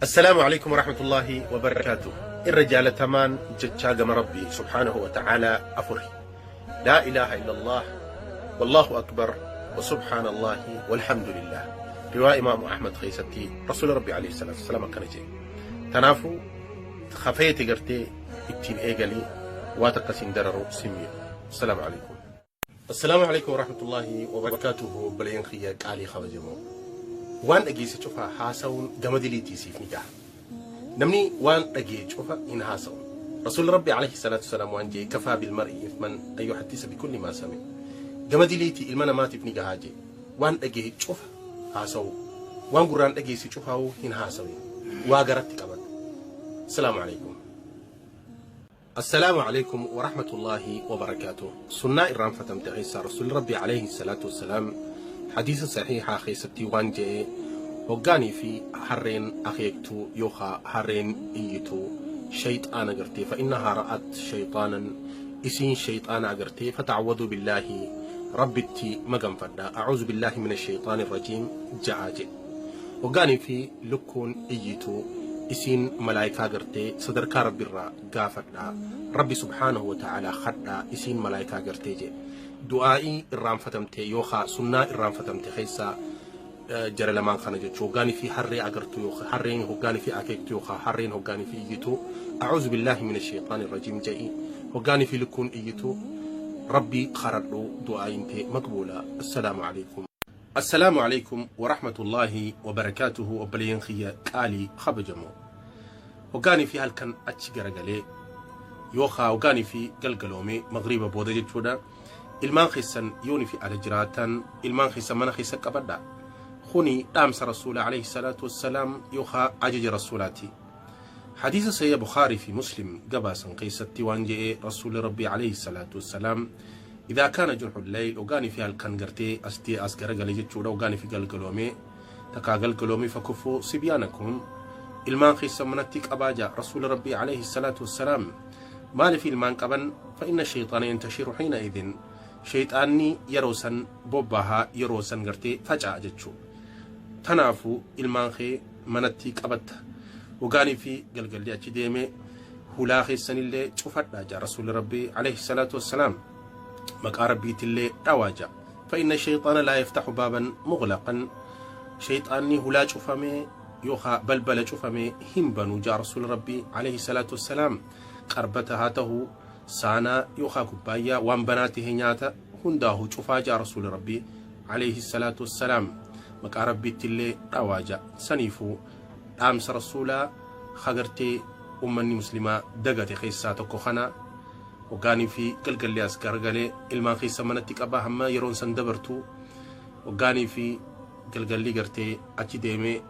Assalaamu Aleykum Warahmatullaahi Wabarakaatuh. Irra jaalatamaan jechaa gama Rabbii subhaanahu wa ta'aalaa afuri. Laa ilaaha illallah, wallaahu akbar, wa subhaanallaahi, walhamdulillah. Riwaa Imaamu Ahmad keessatti Rasuula Rabbii alayhi salaatu wassalaam akkana jedhe. Tanaafuu kafeete gartee ittiin eegalii waa takka siin dararu sin miidhu. Assalaamu alaikum. Assalaamu alaikum warahmatullaahi wabarakaatuhu obboleeyyan kiyya qaalii kabajamoo. Waan dhageesse cufa haasa'uun gama diliitii siif ni gaha. Namni waan dhagee cufa hin haasa'u. Rasuulli Rabbi alayhi salaatu wasalaam waan jee kafaa bilmar'i ithman an yuhaddisa bikulli maa sami. Gama diliitii ilma namaatiif ni gahaa jee. Waan dhagee cufa haasa'uu. Waan gurraan dhageesse cufaa'uu hin haasawin. Waa garatti qabadhu. Assalaamu alaikum. Assalaamu Aleykum Warahmatullaahi Wabarakaatuh Sunnaa irraanfatamte keessaa Rasuulli Rabbii Aleyhi Salaatu Wassalaam Hadiisa Sahiihaa keessatti waan je'e Hoggaanii fi harreen akeektu yookaa harreen iyyitu sheyxaana garte fa innahaa ra'at sheyxaanan isiin sheyxaana agarte fata'awwaduu billaahi Rabbitti maganfadha a'uuzu billaahi mina sheyxaani rajiim ja'aa je'e. Hoggaanii fi lukkuun iyyitu isiin malaayikaa gartee sadarkaa Rabbirraa gaafadhaa Rabbi subhaanahu wa ta'aalaa khadhaa isiin malaayikaa gartee jedhe. Du'aa'ii irraanfatamte yookaa sunnaa irraanfatamte keessaa jara lamaan kana jechuu hoggaanii fi harree agartu yookaa harreen hoggaanii fi akeektu yookaa harreen hoggaanii fi iyyitu a'uuzu billaahi mina shayxaani rajiim je'i hoggaanii fi lukkuun iyyitu Rabbi kharadhu du'aa'iin tee maqbuula. Assalaamu alaikum. Assalaamu Aleykum Warahmatullaahi Wabarakaatuhu Obboleeyyan kiyya qaalii kabajamoo Hoggaanii fi halkan achi garagalee yookaa hoggaanii fi galgaloomee magriiba booda jechuudha ilmaan keessan yooni fi ala jiraatan ilmaan keessan mana keessa qabadha kuni dhaamsa rasuula alayhi salaatu wassalaam yookaa ajaja rasuulaati Hadiisa Sahiiha Bukhaarii fi Muslim gabaasan keessatti waan je'e Rasuulli Rabbii alayhi salaatu wassalaam Idaa kaana junhul layl hoggaanii fi halkan gartee as as garagale jechuudha hoggaanii fi galgaloome takkaa galgaloome fakuffuu sibyaanakum ilmaan keessan manatti qabaa jaa Rasuulli Rabbii alayhi salaatu wassalaam maaliif ilmaan qaban fa inna shayxaana yantashiru hiina idin shayxaanni yeroo san bobbahaa yeroo san gartee faca'a jechuu tanaafuu ilmaan kee manatti qabatta. Hogaanii fi galgalli achi deeme hulaa keessanillee cufadhaa jaa Rasuulli Rabbii alayhi salaatu wassalaam. Maqaa Rabbiitillee dhawaa jaa. Fa'inna shayxaana laa yaftaxu baaban muglaqan. Shayxaanni hulaa cufamee yookaa balbala cufamee hin banu jaa Rasuulli Rabbii alayhi salaatu wassalaam. Qarbata haa ta'u saanaa yookaa kubbaayyaa waan banaa ta'e nyaata hundaahu cufaa jaa Rasuulli Rabbii alayhi salaatu wassalaam. Maqaa Rabbiittillee dhawaa ja'a. Saniifuu dhaamsa Rasuulaa ka gartee ummanni muslimaa dagate keessaa tokko kana. Hoggaanii fi galgalli as garagalee ilmaan keessa manatti qabaa hamma yeroon san dabartu hoggaanii fi galgalli gartee achi deemee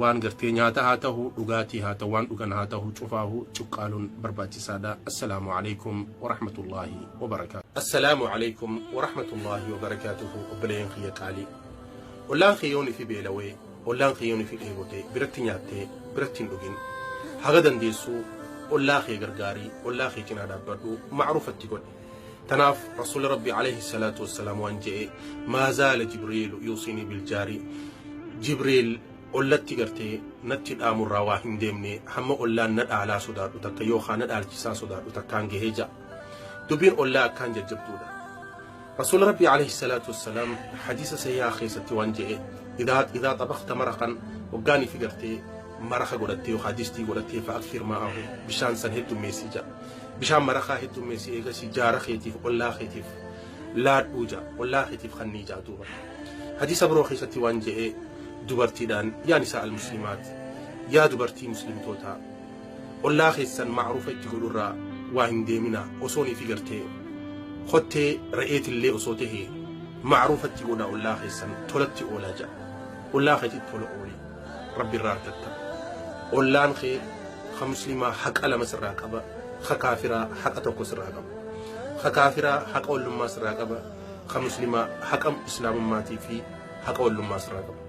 waan gartee nyaata haa ta'u dhugaatii haa ta'u waan dhugan haa ta'u cufaahu cuqqaaluun barbaachisaadha. Assalaamu alaikum warahmatullaahi wabarakaatu. Assalaamu alaikum warahmatullaahi wabarakaatuhu obboleeyyan kiyya qaalii. Ollaan kee yoon ifi beelawee, ollaan kee yoon ifi dheebote biratti nyaattee biratti hin dhugin. Haga dandeessu ollaa kee gargaarii, ollaa kee cinaa dhaabbadhu, ma'ruufatti godhi. Tanaaf Rasuulli Rabbii alayhi salaatu wassalaam waan je'e maa zaala Jibriilu yuusinii biljaari Jibriil ollatti gartee natti dhaamurraa waa hin deemne hamma ollaan na dhaalaa sodaadhu takka yookaan na dhaalchisaa sodaadhu takkaan gahee ja'a. Dubbiin ollaa akkaan jajjabduudha. Rasuulli Rabbii alayhi salaatu wassalaam hadiisa sahihaa keessatti waan je'e idaa xabaqta maraqan hoggaanii fi gartee maraqa godhattee yookaan distii godhattee fa akthir maa'ahu bishaan san heddummeessii ja'a. Bishaan maraqaa heddummeessi eegasii jaara keetiif ollaa keetiif laadhuu ja'a ollaa keetiif kannii ja'a duuba. Hadiisa biroo keessatti waan je'e dubartiidhaan yaa nisaa al-muslimaat yaa dubartii muslimtootaa ollaa keessan ma'ruufa itti godhurraa waa hin deeminaa osoonii fi gartee kottee re'eetillee osoo tahee ma'ruufatti godhaa ollaa keessan tolatti oolaa ja'a. Ollaa keetitti tola ooli rabbi irraa argatta. Ollaan kee ka muslimaa haqa lama sirraa qaba ka kaafiraa haqa tokko sirraa qaba. Ka kaafiraa haqa ollummaa sirraa qaba ka muslimaa haqa islaamummaatii fi haqa ollummaa sirraa qaba.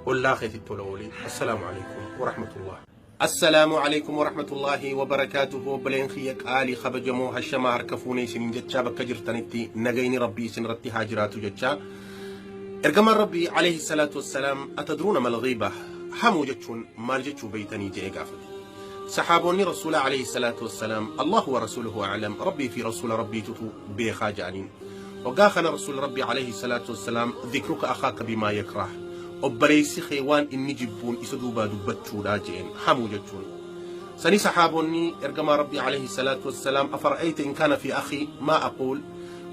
Ollaa keetitti tola ooli. Assalaamu alaikum warahmatullah. Assalaamu alaikum warahmatullaahi wabarakaatuhu obboleen kiyya qaalii kabajamoo hashamaa harka fuunee isiniin jechaa bakka jirtanitti nagayni rabbii isin irratti haa jiraatu jechaa ergamaan rabbii alayhi salaatu wassalaam atadruuna mal ghiiba Hamuu jechuun maal jechuu beeytanii je'ee gaafate. Saxaaboonni Rasuula alayhi salaatu wassalaam Allahu wa rasuuluhu a'lam, Rabbii fi Rasuula Rabbiitutu beekaa ja'aniin. Hoggaa kana Rasuulli Rabbii alayhi salaatu wassalaam dhikruka akhaaka bimaa yakrah, obboleessi kee waan inni jibbuun isa duubaa dubbachuudha je'een hamuu jechuun. Sani saxaaboonni ergamaa Rabbii alayhi salaatu wassalaam afara'ayta in kaana fi akhii maa aquul,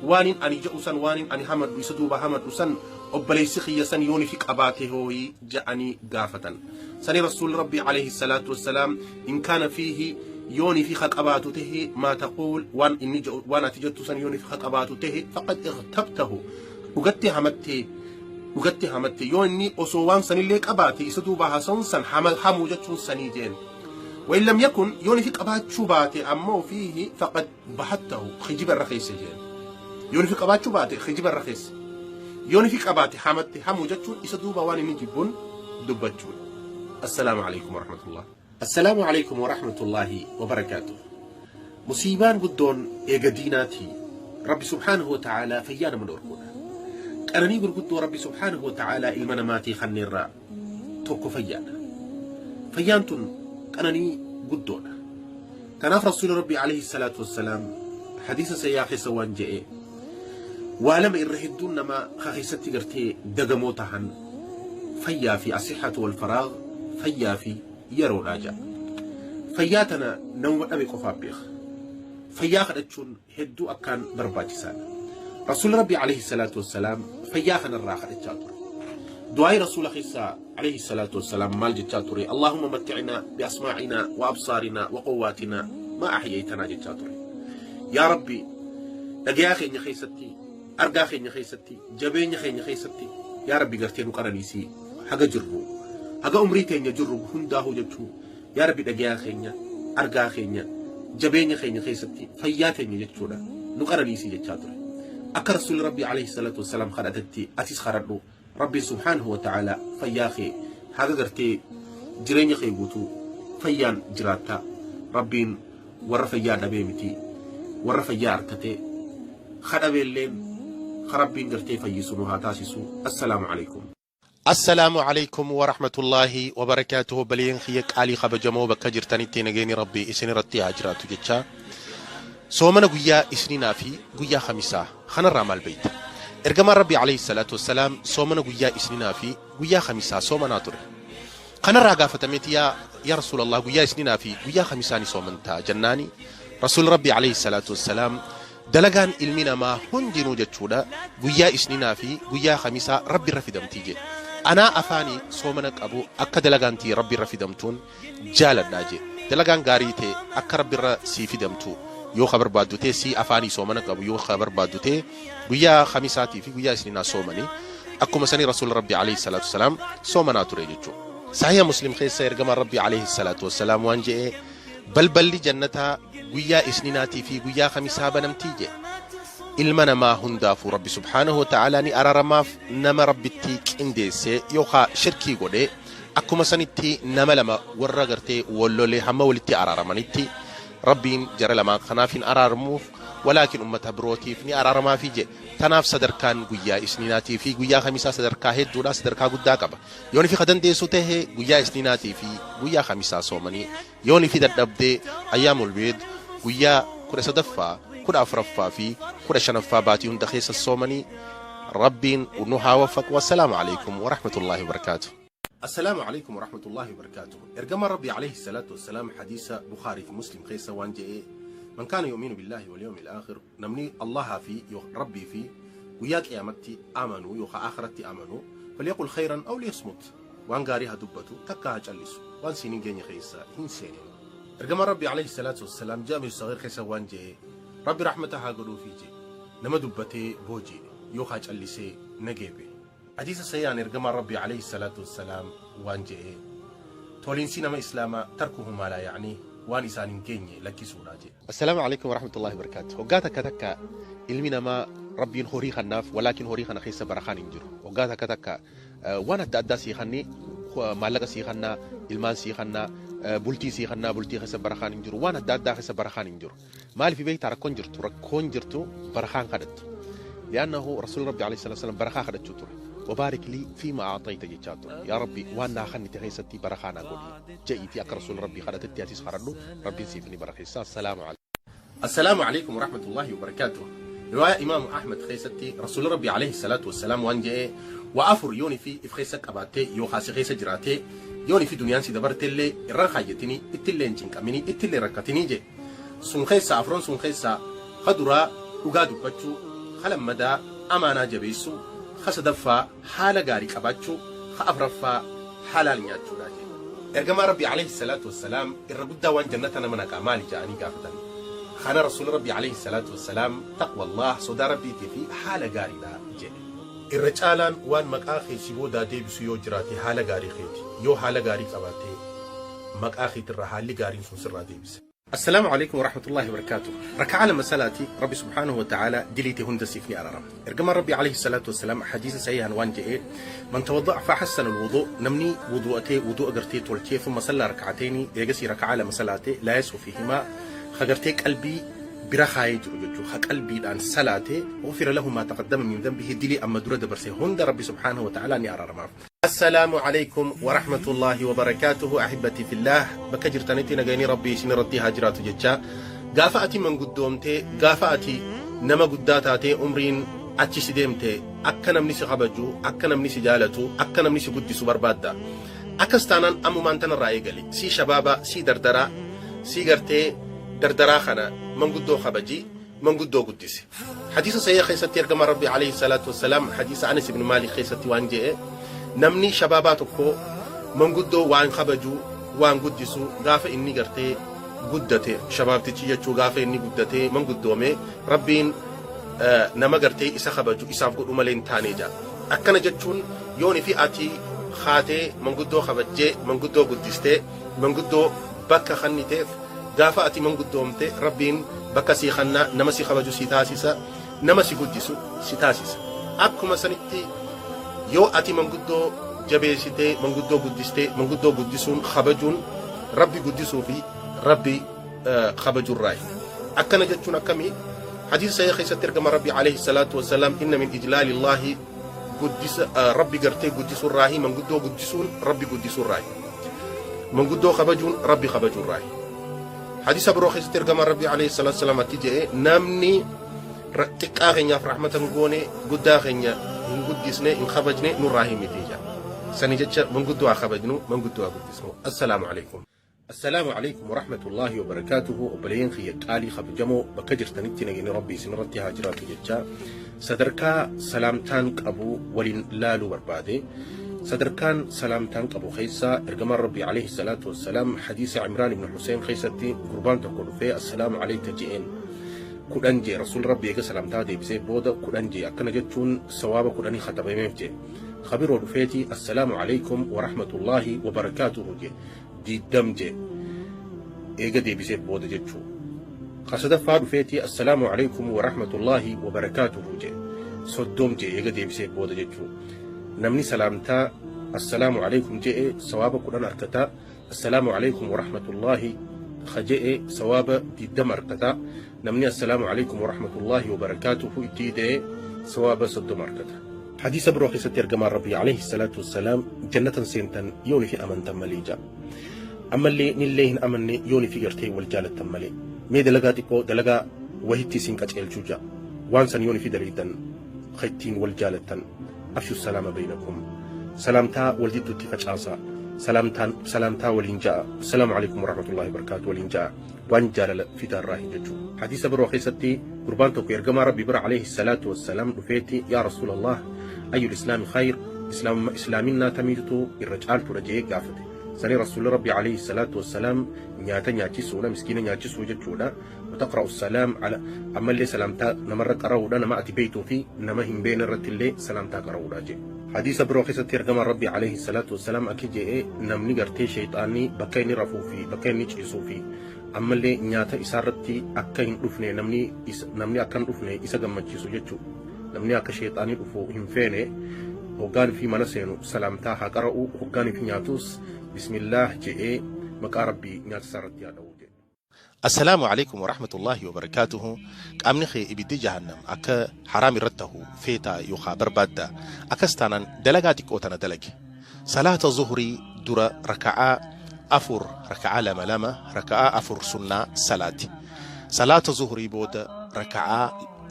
waanin ani je'u san, waanin ani hamadhu isa duuba hamadhu san obboleessi kiyya san yooni fi qabaate hooyi ja'anii gaafatan. Sani Rasuulli Rabbii alayhi salaatu wassalaam in kaana fiihi, yooni fi qabaatu tahe, maa taquul, waan inni je'u, waan ati jettu san yooni fi qabaatu tahe, faqad ightabtahu, dhugatti hamattee, dhugatti hamatte. Yoo inni osoo waan sanillee qabaate isa duuba haasa'uun san hamuu jechuun sanii jeen. وإن لم يكن يوني في قباتشو باتي أمو فيه فقد بحته، خجب الرخيص جين. يوني في قباتشو باتي خجب الرخيص، يوني في قباتي حمدتي. همو جتشون إسا دوبا واني نجيبون دبتشون. السلام عليكم ورحمة الله. السلام عليكم ورحمة الله وبركاته. مصيبان قدون إيقاديناتي ربي سبحانه وتعالى فيانا من أركونا أنا نيقول قدو ربي سبحانه وتعالى إلمنا خني الراء توكو فيانا فيانتن أنني قدونا. كان رسول ربي عليه الصلاة والسلام حديث سياخي سوان جئ ولم إرهدون ما خخيستي قرتي دقموتهن فيا في الصحة والفراغ فيا في يرو راجع فياتنا نوم أبي قفا بيخ فيا خدتشون هدو أكان برباجسان. رسول ربي عليه الصلاة والسلام فيا خن الراخ التشاتر دعاء رسول خيسا عليه الصلاة والسلام مال جتشاتري اللهم متعنا بأسماعنا وأبصارنا وقواتنا ما أحييتنا جتشاتري. يا ربي دقيا خيني خيستي أرقا خيني خيستي جبيني خيني خيستي يا ربي قرتين وقرنيسي حق جرو حق أمريتين يجرو هنداه جتشو. يا ربي دقيا خيني أرقا خيني جبيني خيني خيستي فياتين جتشونا نقرنيسي جتشاتري. أكا رسول ربي عليه الصلاة والسلام خرجتي أتيس خرجو ربي سبحانه وتعالى فياخي هذا قرتي جريني خيبوتو فيان جراتا ربين ور فيان أبيمتي ور فيان أركتي خربي الليل خربين قرتي فيسونها تاسسو. السلام عليكم. السلام عليكم ورحمة الله وبركاته. بلين خيك علي خبجمو بكجرتني تينجيني ربي إسني رتي هجراتو جتشا سومنا قويا إسنينا في قويا خميسة خنا الرامال البيت إرجما ربي عليه الصلاة والسلام سومنا قويا إسنينا في قويا خميسة سومنا تره خنا الرجا فتميت يا رسول الله قويا إسنينا في قويا خميساني سومنتا جناني. رسول ربي عليه الصلاة والسلام دلقان إلمنا ما هندنو جتشودا قويا إسنينا في قويا خميسة ربي رفدم تيجي أنا أفاني سومنك أبو أكا دلقانتي ربي رفدمتون جالد ناجي دلقان غاريتي أكا ربي رسي فدمتو يو خبر بادوتي سي أفاني سومنك أبو يو خبر بادوتي قويا خميساتي في قويا إسنينا سومني أكو مسني رسول ربي عليه الصلاة والسلام سومنا تريجتشو. صحيح مسلم خيس يرجم ربي عليه الصلاة والسلام وانجئ بل بل جنتها قويا إسنيناتي في قويا خميسها بنمتيجي إلمنا ما هندافو ربي سبحانه وتعالى ني أرى رماف نما ربي تيك إنديسي يوخا شركي قولي أكو مسنتي نما لما ورغرتي ولولي هم ولتي أرى رمانيتي ربين جرى لما خنافين أرى رموف ولكن أمتها بروتي فني أرى رما في جي تناف صدر كان قويا إسنيناتي في قويا خميسة صدر كاهد دولا صدر كا قد داقبا يوني في خدن ديسو تهي قويا إسنيناتي في قويا خميسة صومني يوني في دردبدي أيام البيض قويا كرة صدفة كرة أفرفا في كرة شنفا باتي هندخيس الصومني ربين ونوها وفق. والسلام عليكم ورحمة الله وبركاته. السلام عليكم ورحمة الله وبركاته. إرجما ربي عليه الصلاة والسلام حديث بخاري في مسلم خيسة وانجئ من كان يؤمن بالله واليوم الآخر نمني الله في ربي في وياك يا متي آمنوا يوخ آخرتي آمنوا فليقل خيرا أو ليصمت وان قاريها دبتو تكاها جلسوا وان سنين جيني خيسة هين سنين. إرجما ربي عليه الصلاة والسلام جامع الصغير خيسة وانجئ ربي رحمتها قلو في جي نما دبتي بوجي يوخ جلسي نجيبي حديث سيان إرجما ربي عليه الصلاة والسلام وانجئ تولين سينما إسلاما تركه ما لا يعني وان إسان كيني لكي سوراجي. السلام عليكم ورحمة الله وبركاته. وقاتك تكا إلمنا ما ربي هوري خناف ولكن هوري خنخيس برخان إنجرو. وقاتك تكا وانا أدى سيخني مالك سيخنا إلمان سيخنا بولتي سيخنا بولتي خس برخان إنجرو. وانا أدى خس برخان إنجرو. مال في بيت ركون جرتو ركون جرتو برخان خدت لأنه رسول ربي عليه الصلاة والسلام برخان خدت شطر. وبارك لي فيما أعطيت jechaa ture. Yaa Rabbi, waan naa kennite keessatti barakaa naa godhi je'iitii akka Rasuul Rabbii kadhatetti atis kadhadhu, Rabbiin siif ni barakeessa. السلام عليكم. السلام عليكم ورحمة الله وبركاته. رواية إمام أحمد keessatti رسول ربي عليه الصلاة والسلام waan je'e: waa afur yooni fi if keessa qabaattee yookaas keessa jiraatee, yooni fi duniyaan si dabartellee irra kaayyatini, ittillee hin cinqamini, ittillee rakkatinii je. Sun keessa, afran sun keessa, ka duraa dhugaa dubbachuu, ka lammadaa amaanaa jabeessuu, ka sadaffaa haala gaarii qabaachuu, ka afraffaa halaal nyaachuudha je. Ergamaa Rabbi عليه الصلاة والسلام irra guddaa waan jannata nama naqaa maali ja'anii gaafatan. Kana Rasuul Rabbi عليه الصلاة والسلام تقوى الله, sodaa Rabbiitii fi haala gaariidha jedhe. Irra caalaan waan maqaa keessi boodaa deebisu yoo jiraate haala gaarii keeti. Yoo haala gaarii qabaate, maqaa keetirra haalli gaariin sun sirraa deebisa. السلام عليكم ورحمة الله وبركاته. ركعة لما صلاتي ربي سبحانه وتعالى dilii tee hunda siif ni araarama. Ergamaa Rabbi عليه الصلاة والسلام حديث صحيح waan je'e: من توضأ فأحسن الوضوء, namni wudu'atee, wudu'a gartee tolchee, ثم صلى ركعتين, eegasii ركعة lama salaate, لا يسهو فيهما, ka gartee qalbii bira kaayee jiru jechuu, ka qalbiidhaan salaate, غفر له ما تقدم من ذنبه, dilii amma dura dabarse hunda Rabbi سبحانه وتعالى ni araaramaaf. السلام عليكم ورحمة الله وبركاته. أحبتي في الله, bakka jirtanitti nagayni Rabbii isin irratti haa jiraatu jecha, gaafa ati manguddoomtee, gaafa ati nama guddaa taatee, umriin achi si deemte, akka namni si kabaju, akka namni si jaalatu, akka namni si guddisu barbaadda. Akkas taanaan ammumaan tanarraa eegali. Sii shabaaba, sii dardaraa, sii gartee dardaraa kana, manguddoo kabaji, manguddoo guddise. Hadiisa sahiha keessatti ergama Rabbi عليه الصلاة والسلام hadiisa Anas ibn Maalik keessatti waan je'e: namni shabaabaa tokko manguddoo waan kabaju, waan guddisu, gaafa inni gartee guddate, shabaabtichi jechuu, gaafa inni guddatee manguddoome, Rabbiin nama gartee isa kabaju isaaf godhu malee hin taane jaa. Akkana jechuun yooni fi ati haatee manguddoo kabajjee, manguddoo guddistee, manguddoo bakka kenniteef, gaafa ati manguddoomte Rabbiin bakka sii kannaa, nama si kabaju si taasisa, nama si guddisu si taasisa. Akkuma sanitti yoo ati manguddoo jabeessitee, manguddoo guddistee, manguddoo guddisuun, kabajuun Rabbi guddisuu fi Rabbi kabajurraayi. Akkana jechuun akkamii? Hadiisa sahih keessatti ergama Rabbi عليه الصلاة والسلام: إن من إجلال الله, guddisa Rabbi gartee guddisuurraahi, manguddoo guddisuun Rabbi guddisuurraahi, manguddoo kabajuun Rabbi kabajuurraahi. Hadiisa biroo keessatti ergama Rabbi عليه الصلاة والسلام atti jedhe: namni xiqqaa keenyaaf rahmata hin goone, guddaa keenya hin guddisne, hin kabajne, nurraa hin miti jedha. Sani jecha manguddoo haa kabajnu, manguddoo haa guddisnu. السلام عليكم. السلام عليكم ورحمة الله وبركاته. Obboleeyyan kiyya qaalii kabajamoo, bakka jirtanitti nageenyi Rabbii isin irratti haa jiraatu jecha, sadarkaa salaamtaan qabu waliin laaluu barbaade. Sadarkaan salaamtaan qabu keessa ergamaan Rabbii عليه الصلاة والسلام hadiisa Cimraan ibn Huseen keessatti gurbaan tokko dhufee "السلام عليك" je'een. 10 jee. Rasuul Rabbi eega salaamtaa deebisee booda 10 jee. Akkana jechuun sawaaba 10 katabameef jee. Kabiroo dhufeeti "السلام عليكم ورحمة الله وبركاته" jee, 20 jee, eega deebisee booda jechuu. Kasadaffaa dhufeeti "السلام عليكم ورحمة الله وبركاته" jee, 30 jee, eega deebisee booda jechuu. Namni salaamtaa "السلام عليكم" jee sawaaba 10 argata. "السلام عليكم ورحمة الله" je'e sawaaba 20 argata. Namni "السلام عليكم ورحمة الله وبركاته" itti hidhee sawaaba 30 argata. Hadiisa biroo keessatti ergamaan Rabbii عليه الصلاة والسلام jannatan seentan yooni fi amantan malee ja'a. Ammallee nillee hin amanne yooni fi gartee wal jaalattan malee. Mee dalagaa xiqqoo, dalagaa wahitti isin qaceelchuu ja'a. Waan san yooni fi daleeytan ittiin wal jaalattan: أفشوا السلام بينكم, salaamtaa wal jidduutti facaasaa, salaamtaan salaamtaa waliin ja'a, "السلام عليكم ورحمة الله وبركاته" waliin ja'a, waan jaalala fidaarraa hin jechuudha. Hadiisa biroo keessatti gurbaan tokko ergamaa Rabbii bira عليه الصلاة والسلام dhufeeti, "يا رسول الله، أي الإسلام خير?" Islaaminaa tamiitu irra caaltuudha jee gaafate. Sanii Rasuulli Rabbi عليه الصلاة والسلام nyaata nyaachisuudha, miskiina nyaachisuu jechuudha. وتقرأ السلام على, ammallee salaamtaa namarra qara'uudha, nama ati beektuu fi nama hin beekne irratti illee salaamtaa qara'uudha jee. Hadiisa biroo keessatti ergamaan Rabbi عليه الصلاة والسلام akki je'e: namni gartee sheexaanni bakka inni rafuu fi bakka inni ciisuu fi ammallee nyaata isaarratti akka hin dhufne, namni akka hin dhufne isa gammachiisu jechuudha. Namni akka sheexaanii dhufu hin feene, hoggaan fi mana seenu salaamtaa haa qara'u, hoggaan fi nyaatus "بسم الله" je'ee maqaa Rabbii nyaata isaarratti haa dha'u jedhe. Assalaamu Aleykum Warahmatullaahi Wabarakaatuhu Qaamni kee ibiddi jahannam akka haraam irratti tahu feetaa yookaa barbaaddaa? Akkas taanaan dalagaa xiqqoo tana dalagi. Salaata zuhrii dura raka'aa 4 raka'aa lama lama raka'aa 4 sunnaa salaati. Salaata zuhrii booda raka'aa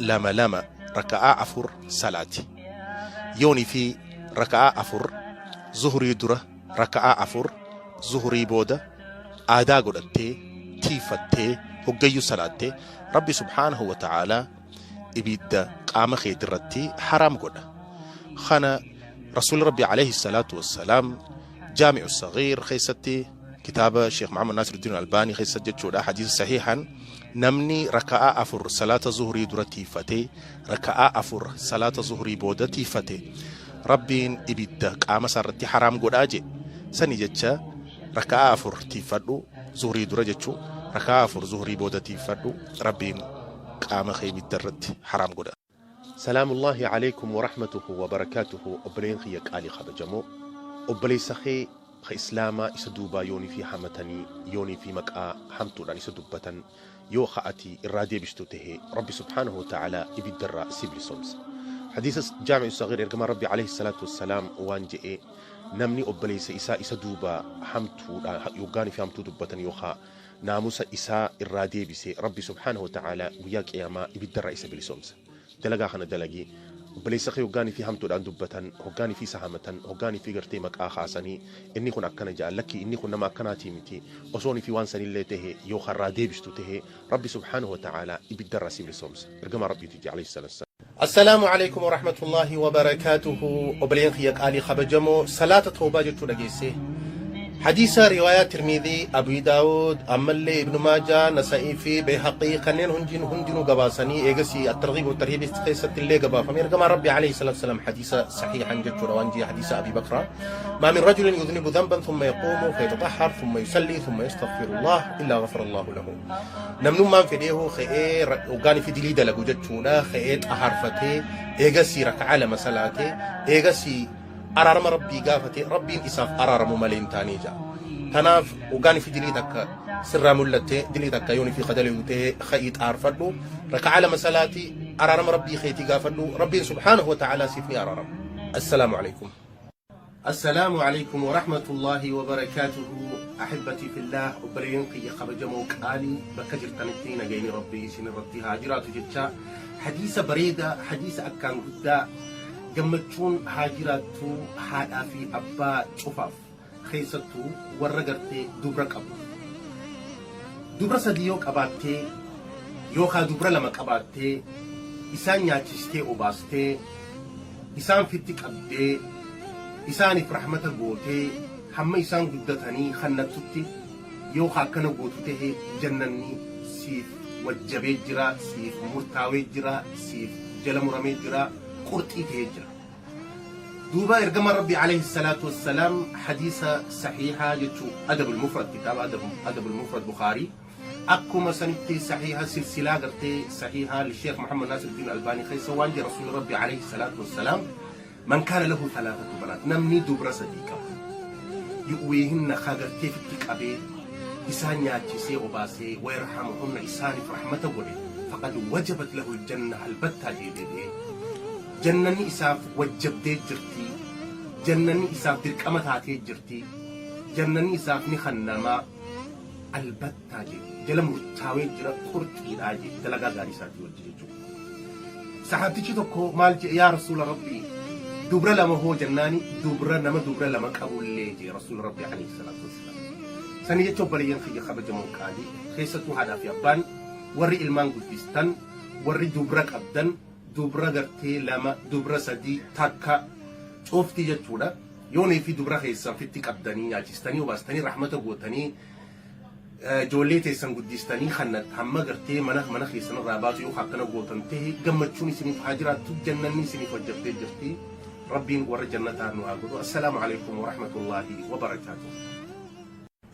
lama lama raka'aa 4 salaati. Yoonii fi raka'aa 4 zuhrii dura raka'aa 4 zuhrii booda aadaa godhattee tiifattee hoggayyuu salaatte Rabbi subhaanahu wa ta'aalaa ibidda qaama keetirratti haraam godha. Kana Rasuulli Rabbi alayhi salaatu wassalaam Jaami'u Saghiir keessatti kitaaba Sheekh Muhammad Naasiruddin Albaanii keessatti jechuudha hadiisa sahiihan namni raka'aa 4 salaata zuhrii dura tiifatee raka'aa 4 salaata zuhrii booda tiifate Rabbiin ibidda qaama isaa irratti haraam godhaa jedhe. Sani jecha raka'aa 4 tiiffadhu zuhrii dura jechuu raka'aa 4 zuhrii booda tiiffadhu Rabbiin qaama kee ibidda irratti haraam godha. Salaamullaahi Aleykum Warahmatuhu Wabarakaatuhu Obboleeyyan kiyya qaalii kabajamoo Obboleessa kee ka Islaamaa isa duubaa yoonifii hamatanii yoonifii maqaa hamtuudhaan isa dubbatan yoo ka ati irraa deebistu tahe Rabbi subhaanahu wa ta'aalaa ibidda irraa si bilisoomsa. Hadiisa Jaami'u Saghiir Ergamaan Rabbii Aleyhi salaatu wassalaam waan je'e namni obboleessa isaa isa duubaa hamtuudhaan yoggaanifii hamtuu dubbatan yookaa naamusa isaa irraa deebise Rabbi subhaanahu wa ta'aalaa guyyaa qiyaamaa ibiddarraa isa bilisoomsa. Dalagaa kana dalagi. Obboleessa kee hoggaanii fi hamtuudhaan dubbatan, hoggaanii fi isa hamatan, hoggaanii fi gartee maqaa kaasanii inni kun akkana ja'a lakki inni kun nama akkanaatii miti osoonii fi waan sanillee tahe yoo ka irraa deebistu tahe Rabbi subhaanahu wa ta'aalaa ibiddarraa si bilisoomsa. Ergamaa Rabbiiti jedhe alayhi salaatu wassalaam. Assalaamu Aleykum Warahmatullaahi Wabarakaatuhu Obboleeyyan kiyya qaalii kabajamoo salaata tawbaa jechuu dhageessee Hadiisa riwaayaa Tirmidhii, Abii Daawud, ammallee Ibnu Maajaa, Nasa'ii fi Bayhaqii kanneen hundiin hundinuu gabaasanii eegasii At-Targhiib wa Tarhiib keessatti illee gabaafame ergamaan Rabbi alayhi salaatu wasalaam hadiisa sahiihan jechuudha waan jee hadiisa Abii Bakraa ما من رجل يذنب ذنبا ثم يقوم فيتطهر ثم يصلي ثم يستغفر الله إلا غفر الله له Namnummaan fedheehuu ka'ee hoggaan fi dilii dalagu jechuudha ka'ee xahaarfatee eegasii raka'aa lama salaatee eegasii araarama rabbii gaafate rabbiin isaaf araaramu malee hin taanee ja'a. Tanaaf hoggaan fi dilii takka sirraa mul'atte dilii takka yoon fi kadalayu ta'e ka'ii xahaarfadhu raka'aa lama salaatii araarama rabbii keetii gaafadhu rabbiin subhaanahu wa ta'aalaa siif ni araarama. Assalaamu alaikum. Assalaamu Aleykum Warahmatullaahi Wabarakaatuhu Ahibbati Fillaah Obboleeyyan kiyya kabajamoo qaalii bakka jirtanitti nagayni Rabbii isin irratti haa jiraatu jechaa hadiisa bareedaa hadiisa akkaan guddaa gammachuun haa jiraattu haadhaa fi abbaa cufaaf keessattuu warra gartee dubra qabuuf dubra sadii yoo qabaattee yookaa dubra lama qabaattee isaan nyaachistee obaastee isaan fitti qabdee isaaniif rahmata gootee hamma isaan guddatanii kannattutti yoo ka akkana gootu tahe jannanni siif wajjabee jira siif murtaawee jira siif jala muramee jira qurxii tahee jira. Duuba ergamaan Rabbii alayhi salaatu wassalaam hadiisa sahiihaa jechuu adabul mufrad kitaaba adabul mufrad Bukhaarii Akkuma sanitti sahiiha silsilaa gartee sahiiha li Sheekh Muhammad Naasiruddin Albaanii keessa waan jedhe Rasuulli Rabbii alayhi salaatu wassalaam man kaana lahu thalathatu banaat namni dubra sadii qabu yu'wiihinna ka gartee fitti qabee isaan nyaachisee obaasee wayarhamuhunna isaaniif rahmata godhe faqad wajabat lahu aljanna albattaa jee deebi'ee jannanni isaaf wajjabdee jirti jannanni isaaf dirqama taatee jirti jannanni isaaf ni kannamaa albattaa jee jala murtaawee jira qurxiidhaa jee dalagaa gaarii isaatii wajji jechuudha. Sahaabtichi tokko maal jee yaa rasuula rabbii dubra lama hoo jennaani dubra nama dubra lama qabullee jee rasuula rabbii alayhi salaatu wassalaam. Sanii jecha obboleeyyan kiyya kabajamoo qaalii keessattuu haadhaa fi abbaan warri ilmaan guddistan warri dubra qabdan dubra gartee lama dubra sadii takka cufti jechuudha. Yoonii fi dubra keessan fitti qabdanii nyaachistanii obaastanii rahmata gootanii ijoollee teessan guddistanii kan hamma gartee mana mana keessan irraa baatu yoo akkana gootan ta'e gammachuun isiniif haa jiraattu jannanni isiniif hojjattee jirti rabbiin warra jannataa nu haa godhu assalaamu alaikum warahmatullaahi wabarakaatuh.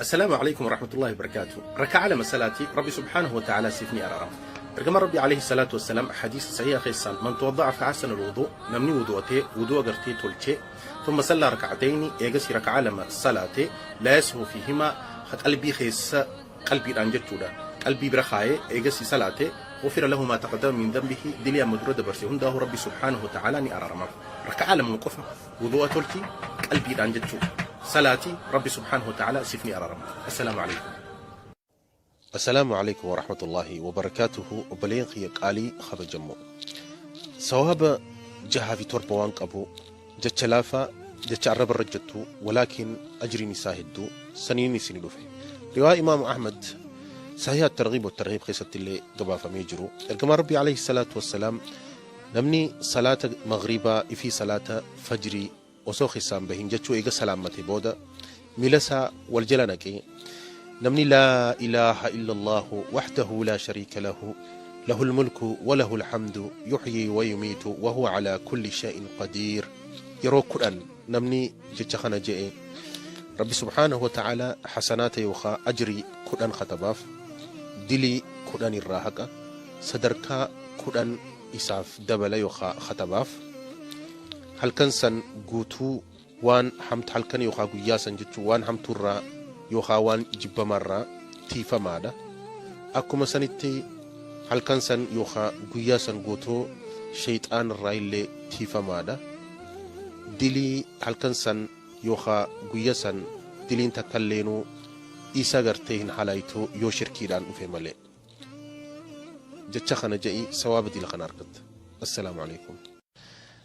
Assalaamu Aleykum Warahmatullaahi Wabarakaatuh Raka'aa lama salaati Rabbi subhaanahu wa ta'aalaa siif ni araarama. Ergamaan Rabbii Aleyhi salaatu wassalaam hadiisa sahiiha keessaan man tawadda'a fa ahsana al-wudu' namni wudu'atee wudu'a gartee tolchee thumma sallaa raka'atayni eegasii raka'aa lama salaate laa yashu fiihimaa ka qalbii keessa qalbiidhaan jechuudha Qalbii bira kaayee eegasii salaate, ghufira lahu maa taqaddama min dhanbihi, dilii amma dura dabarse hundaahu Rabbi subhaanahu wa ta'aalaa ni araaramaaf. Raka'aa lamuma qofa wuduu'a tolchi qalbiidhaan jechuu salaati Rabbi subhaanahu wa ta'aalaa siif ni araarama. Assalaamu aleykum. Assalaamu aleykum warahmatullaahi wabarakaatuhu obboleeyyan kiyya qaalii kabajammoo sawaaba jahaa fi torba waan qabu jecha laafaa jecha arraba irra jettu walaakin ajriin isaa hedduu saniin isini dhufe riwaa imaamu ahmad sahiha targhiib wa tarhiib keessatti illee gabaafamee jiru ergamaan rabbii alayhi salaatu wassalaam namni salaata maghriibaa ifii salaata fajrii osoo keessaan bahin jechuu eega salaammate booda miila isaa wal jala naqee namni laa ilaaha illallaahu wahdahu laa shariika lahu lahul mulku wa lahul hamdu yuhyii wa yumiitu wa huwa alaa kulli shay'in qadiir yeroo 10 namni jecha kana je'e Rabbi subhaanahu wa ta'aalaa hasanaata yookaa ajrii 10 katabaaf dilii 10 irraa haqa sadarkaa 10 isaaf dabala yookaa katabaaf halkan san guutuu waan hamt halkan yookaa guyyaa san jechuun waan hamtuurraa yookaa waan jibbamaarraa tiifamaadha. Akkuma sanitti halkan san yookaa guyyaa san guutuu sheyxaanarraa illee tiifamaadha. Dilii halkan san yookaa guyya san diliin takkalleenuu isa gartee hin halaytu yoo shirkiidhaan dhufe malee. Jecha kana je'i sawaaba dila kana argatta. Assalaamu aleykum.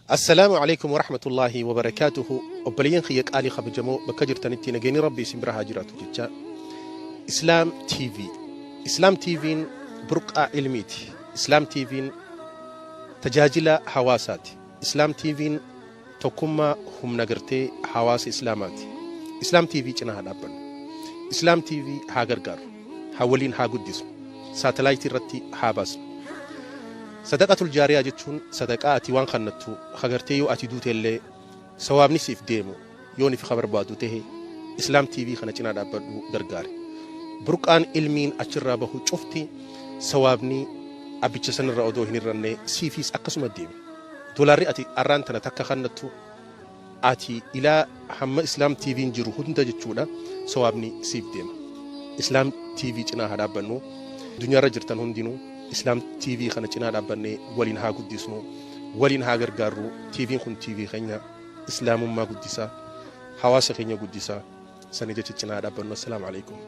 Assalaamu Aleykum Warahmatullaahi Wabarakaatuhu Obboleeyyan kiyya qaalii kabajamoo bakka jirtanitti nageenyi Rabbii isin bira haa jiraatu jecha Islaam TV Islaam TVn burqaa ilmiiti Islaam TVn tajaajila hawaasaati Islaam TVn tokkummaa humna gartee hawaasa Islaamaati Islaam TV cinaa haa dhaabbannu Islaam TV haa gargaarru haa waliin haa guddisnu saatalaayitii irratti haa baasnu Sadaqatul jaariyaa jechuun sadaqaa ati waan kannattu ka gartee yoo ati duutellee sawaabni siif deemu yoonifi ka barbaadu tahe Islam TV kana cinaa dhaabbadhu gargaari. Burqaan ilmiin achirraa bahu cufti sawaabni abbicha sanirraa odoo hin hir'anne siifiis akkasuma deema. Doolaarri ati arraan tana takka kannattu ati ilaa hamma Islam TVn jiru hunda jechuudha sawaabni siif deema. Islam TV cinaa haa dhaabbannu. Addunyaarra jirtan hundinuu Islam TV kana cinaa dhaabbannee waliin haa guddisnu, waliin haa gargaarru. TVn kun TV keenya Islaamummaa guddisa, hawaasa keenya guddisa. Sanii jecha cinaa haa dhaabbannu. Assalaamu alaikum.